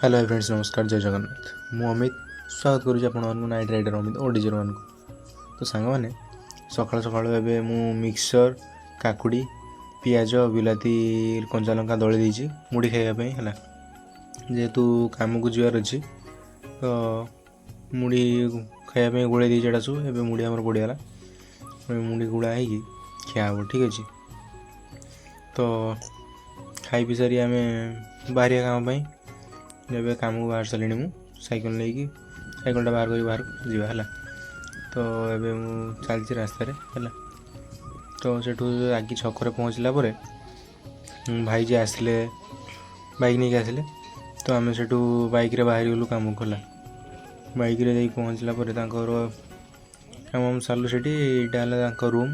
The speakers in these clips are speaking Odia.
ହ୍ୟାଲୋ ଫ୍ରେଣ୍ଡସ୍, ନମସ୍କାର, ଜୟ ଜଗନ୍ନାଥ। ମୁଁ ଅମିତ, ସ୍ୱାଗତ କରୁଛି ଆପଣମାନଙ୍କୁ ନାଇଟ୍ ରାଇଡ଼ର ଅମିତ ଓଡି 01କୁ। ତ ସାଙ୍ଗମାନେ, ସକାଳୁ ସକାଳୁ ଏବେ ମୁଁ ମିକ୍ସଚର୍, କାକୁଡ଼ି, ପିଆଜ, ବିଲାତି, କଞ୍ଚା ଲଙ୍କା ଦଳି ଦେଇଛି ମୁଢ଼ି ଖାଇବା ପାଇଁ ହେଲା। ଯେହେତୁ କାମକୁ ଯିବାର ଅଛି, ତ ମୁଢ଼ି ଖାଇବା ପାଇଁ ଗୋଳେଇ ଦେଇଛି ଏଇଟା ସବୁ। ଏବେ ମୁଢ଼ି ଆମର ପଡ଼ିଗଲା। ଏବେ ମୁଢ଼ି ଗୁଳା ହେଇକି ଖିଆ ହେବ, ଠିକ୍ ଅଛି। ତ ଖାଇ ପିଇ ସାରି ଆମେ ବାହାରିବା କାମ ପାଇଁ। ଏବେ କାମକୁ ବାହାରି ସାରିଲିଣି ମୁଁ ସାଇକେଲ ନେଇକି। ସାଇକେଲଟା ବାହାର କରି ବାହାରକୁ ଯିବା ହେଲା। ତ ଏବେ ମୁଁ ଚାଲିଛି ରାସ୍ତାରେ ହେଲା। ତ ସେଠୁ ଆଗି ଛକରେ ପହଞ୍ଚିଲା ପରେ ଭାଇ ଯିଏ ଆସିଲେ, ବାଇକ୍ ନେଇକି ଆସିଲେ। ତ ଆମେ ସେଠୁ ବାଇକ୍ରେ ବାହାରିଗଲୁ କାମକୁ ହେଲା। ବାଇକ୍ରେ ଯାଇକି ପହଞ୍ଚିଲା ପରେ ତାଙ୍କର କାମ ଆମେ ସାରିଲୁ ସେଠି। ଏଇଟା ହେଲା ତାଙ୍କ ରୁମ୍,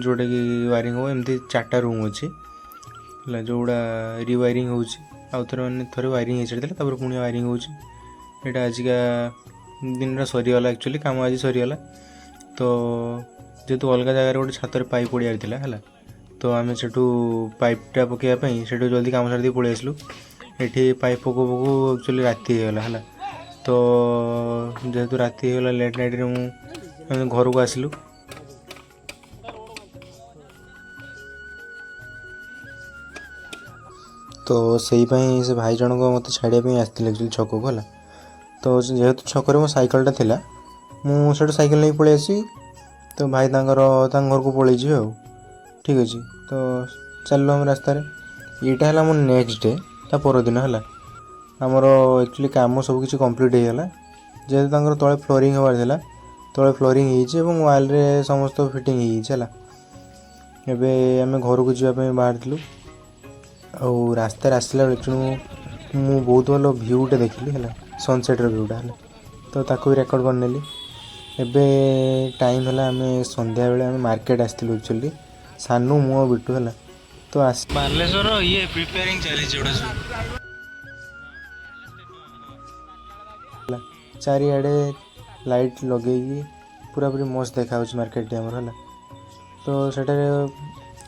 ଯେଉଁଟାକି ୱାରିଂ ହେବ। ଏମିତି ଚାରିଟା ରୁମ୍ ଅଛି ହେଲା, ଯେଉଁଗୁଡ଼ା ରିୱାରିଂ ହେଉଛି ଆଉ ଥରେ। ମାନେ ଥରେ ୱାରିଂ ହେଇସାରିଥିଲା, ତାପରେ ପୁଣି ୱାରିଂ ହେଉଛି। ଏଇଟା ଆଜିକା ଦିନଟା ସରିଗଲା, ଆକ୍ଚୁଆଲି କାମ ଆଜି ସରିଗଲା। ତ ଯେହେତୁ ଅଲଗା ଜାଗାରେ ଗୋଟେ ଛାତରେ ପାଇପ୍ ପଡ଼ିବାର ଥିଲା ହେଲା, ତ ଆମେ ସେଠୁ ପାଇପ୍ଟା ପକାଇବା ପାଇଁ ସେଠୁ ଜଲ୍ଦି କାମ ସାରି ଦେଇକି ପଳେଇ ଆସିଲୁ। ଏଠି ପାଇପ୍ ପକଉ ପକଉ ଆକ୍ଚୁଆଲି ରାତି ହେଇଗଲା ହେଲା। ତ ଯେହେତୁ ରାତି ହେଇଗଲା, ଲେଟ୍ ନାଇଟ୍ରେ ଆମେ ଘରକୁ ଆସିଲୁ। ତ ସେଇ ପାଇଁ ସେ ଭାଇ ଜଣକ ମୋତେ ଛାଡ଼ିବା ପାଇଁ ଆସିଥିଲେ ଆକ୍ଚୁଆଲି ଛକକୁ ହେଲା। ତ ଯେହେତୁ ଛକରେ ମୋ ସାଇକେଲଟା ଥିଲା, ମୁଁ ସେଠୁ ସାଇକେଲ ନେଇକି ପଳେଇ ଆସିବି, ତ ଭାଇ ତାଙ୍କର ତାଙ୍କ ଘରକୁ ପଳେଇଯିବେ ଆଉ, ଠିକ୍ ଅଛି। ତ ଚାଲିଲୁ ଆମେ ରାସ୍ତାରେ। ଏଇଟା ହେଲା ମୋ ନେକ୍ସଟ ଡେ, ତା ପରଦିନ ହେଲା। ଆମର ଆକ୍ଚୁଆଲି କାମ ସବୁ କିଛି କମ୍ପ୍ଲିଟ୍ ହେଇଗଲା। ଯେହେତୁ ତାଙ୍କର ତଳେ ଫ୍ଲୋରିଂ ହେବାର ଥିଲା, ତଳେ ଫ୍ଲୋରିଂ ହେଇଛି ଏବଂ ୱାଲ୍ରେ ସମସ୍ତ ଫିଟିଂ ହେଇଯାଇଛି ହେଲା। ଏବେ ଆମେ ଘରକୁ ଯିବା ପାଇଁ ବାହାରିଥିଲୁ ଆଉ ରାସ୍ତାରେ ଆସିଲା ବେଳେ ମୁଁ ବହୁତ ଭଲ ଭ୍ୟୁଟେ ଦେଖିଲି ହେଲା, ସନସେଟ୍ର ଭ୍ୟୁଟା ହେଲା। ତ ତାକୁ ବି ରେକର୍ଡ଼ କରିନେଲି। ଏବେ ଟାଇମ୍ ହେଲା, ଆମେ ସନ୍ଧ୍ୟାବେଳେ ଆମେ ମାର୍କେଟ ଆସିଥିଲୁ ଆକ୍ଚୁଆଲି, ସାନୁ, ମୁଁ ଆଉ ବିଟୁ ହେଲା। ତ ଆସି ବାଲେଶ୍ୱର ଇଏ ପ୍ରିପେୟାରିଂ ଚାଲିଛି ଏଗୁଡ଼ା ସବୁ। ହେଲା, ଚାରିଆଡ଼େ ଲାଇଟ୍ ଲଗେଇକି ପୁରାପୁରି ମସ୍ତ ଦେଖାଯାଉଛି ମାର୍କେଟଟି ଆମର ହେଲା। ତ ସେଠାରେ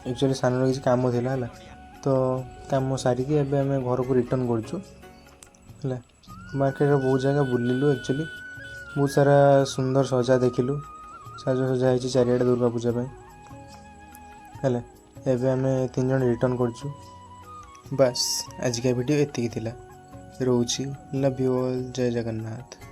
ଆକ୍ଚୁଆଲି ସାନୁର କିଛି କାମ ଥିଲା ହେଲା। ତ କାମ ସାରିକି ଏବେ ଆମେ ଘରକୁ ରିଟର୍ନ କରୁଛୁ ହେଲା। ମାର୍କେଟରେ ବହୁତ ଜାଗା ବୁଲିଲୁ ଆକ୍ଚୁଆଲି, ବହୁତ ସାରା ସୁନ୍ଦର ସଜା ଦେଖିଲୁ। ସାଜସଜା ହେଇଛି ଚାରିଆଡ଼େ ଦୁର୍ଗା ପୂଜା ପାଇଁ ହେଲା। ଏବେ ଆମେ ତିନି ଜଣ ରିଟର୍ନ କରୁଛୁ। ବାସ୍, ଆଜିକା ଭିଡ଼ିଓ ଏତିକି ଥିଲା। ରହୁଛି, love you all, Jay Jagannath.